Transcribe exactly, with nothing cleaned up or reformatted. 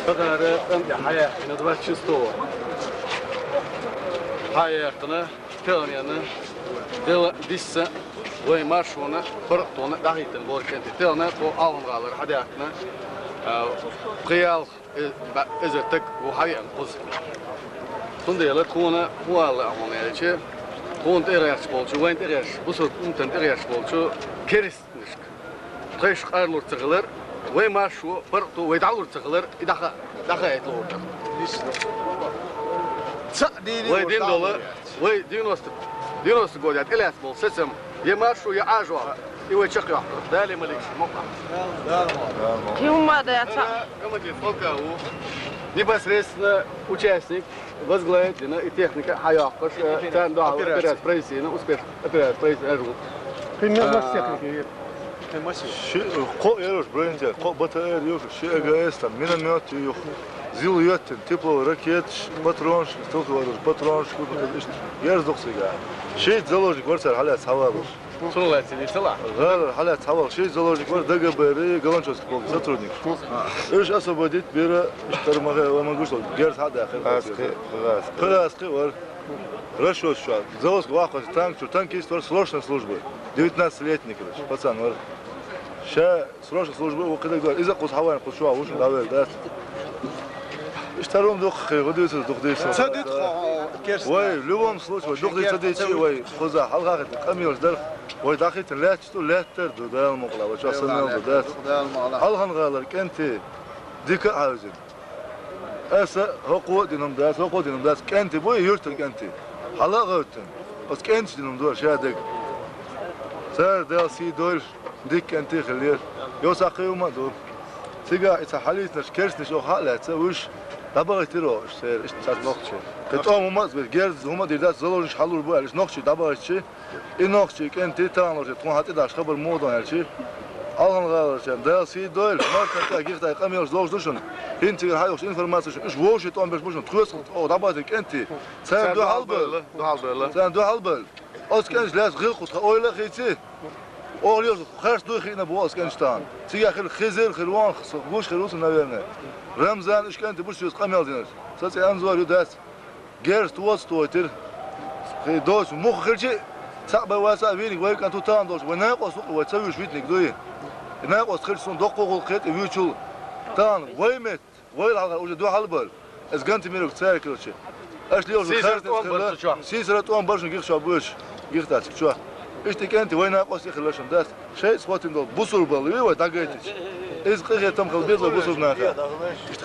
Хазара кӀант хьаяьккхина двадцать шестого. Хьаяьккхина, телхана, дела дисса, вай маршона, паргӀатона дӀахӀиттина бора кӀанти. Телхана тхо Алхангӏалара хьадаьккхина, а, пхи-ялх, э, ба-, эзар таг ву хьавеана кхуза. Цундела тхона хӀун ала хьона аьлча, тхона тӀегӀерташ болчу, вайна тӀегӀерташ, бусалба умматана тӀегӀерташ болчу керст- Тхайш къарлур ца хилар, вай маршо, паргӀато вай дӀалур ца хилар, и дӀаха-, дӀахаийта луур дара. Ца дийна вай дин дола, вай девяносто, девяносто года тӀелаьцна болу сацам, я маршо, я Ӏажо, и вай чекхйоккхур. Дали маликаш, мокъа. Кхин хӀумма а дац. Командир полка ву, непосредственно участник. Возглавить дина и техника хьайоккхуш, э, царна дуьхьал операция провести, ну, успешно операция провести аьлла. Кхин мел массо техника ю? Кхин массо? Ши, кхо эрош бронетехника, кхо Б Т Р ю, ши А Г С, там, миномет ю, зил йоьттина, тепловой ракеташ, патронаш, стрелковый оружие, патронаш, куда-то иштта. Ерз дукха цига. Шийтта заложник вара цара хьалаьцна хьавалуш. Цунах лаьцна дийцал ахь? ГӀалара хьалаьцна хьавалуш ши заложник вара Д Г Б Р-и Галанчевский полк сотрудник. Уьш освободить бира, иштта ма-, ма гуш долу, герз хьа а даьккхира. Кхин гӀазкхи вара. Расчёт шу. Заводский вахкаш танк чу, танкист вара срочной службы. Девятнадцатилетний, короче, пацан вара. Ша срочной службы ву кхидерг вара. Иза кхуза хьавайна кхуза чохь ву шуна дӀавелла дац. Иштта хӀума дукха хир, хӀун дуьйцу, дукха дийцу. Ца дитхо, керст. Вай, в любом случае, вай, дукха дийца дийци, вай, кхуза хьалха хӀиттина къамелаш дара. Вай дӀахӀиттина лаьтташ ду, лаьттар ду, Дала мукъ лахь, вай чохь са мел ду, дац. Алхан-гӀалара кӀентий, дика а хьаьвзина. Аса хӀокхо а дина хӀума дац, хӀокхо а дина хӀума дац, кӀентий бу и юьртара кӀентий. Хьала а гӀевттина. Оцу кӀенташа дина хӀума ду ша дерг. Цара Дала сий дойла, дика кӀентий хилла. Йо, цхьа кхин хӀума а ду. Цигахь и цхьа хьалийцинарш керстанаш оха хьа а лаьцна, уьш дӀабахийтира оха уьш церан, иштта цхьацца нохчий. Кхин тӀом хӀума а бира, герз хӀума а дийр дац, заложниш хьалур бу аьлла, уьш нохчий дӀабахийтичи, и нохчий кӀентий таханлерчу тхуна хьан тӀе дахьаш хабар муха дан аьлчи, Алхан-гӀаларчарна Дала сий дойла, мартан тӀехь гихтай къамелаш долуш ду шуна. ХӀинца цигара хьайохуш информаци шуна, уьш вовшийн тӀом беш бу шуна, тхоьца оха дӀабахийтина кӀентий. Царна дуьхьал бевлла, дуьхьал бевлла. Царна дуьхьал бевлла. Оцу кӀенташа лаьцна гӀиллакх кху тхан ойла а хийци, оха лелаш харц дуй хиъна бу оцу кӀенташа тахана. Цигахь хилла Хизир, хилла вон, гуш хир ву цу, наверное. Рамзан, уьш кӀентий бу соьца къамел динарш. Сан цӀе Анзор ю, дац. Герз тоца тойтира. Кхин доцу муха хилчи, цхьаъ бен вацахь а вийниг вай кӀант ву тахана долуш, вай накъост ву-кх, вай ца вуьйш витиниг дуй. И накъост хилча суна доккха гӀуллакх хета и вуьйчул. Тахана вай метта, вай хьалха уже дуьхьал бевлла. Аса Гантамировка цаьрга хилча. Аша лелаш сийсара тӀом барш чохь. Сийсара тӀом баршна гих чохь буьйш, гих дац чохь. Иштта и кӀентий вай накъост а хилла шуна, дац. Шайца хӀоттийна долу бусурбалла вий вай дӀагайтича. Иза къинхетам хила беза вай бусурба наха. Иштта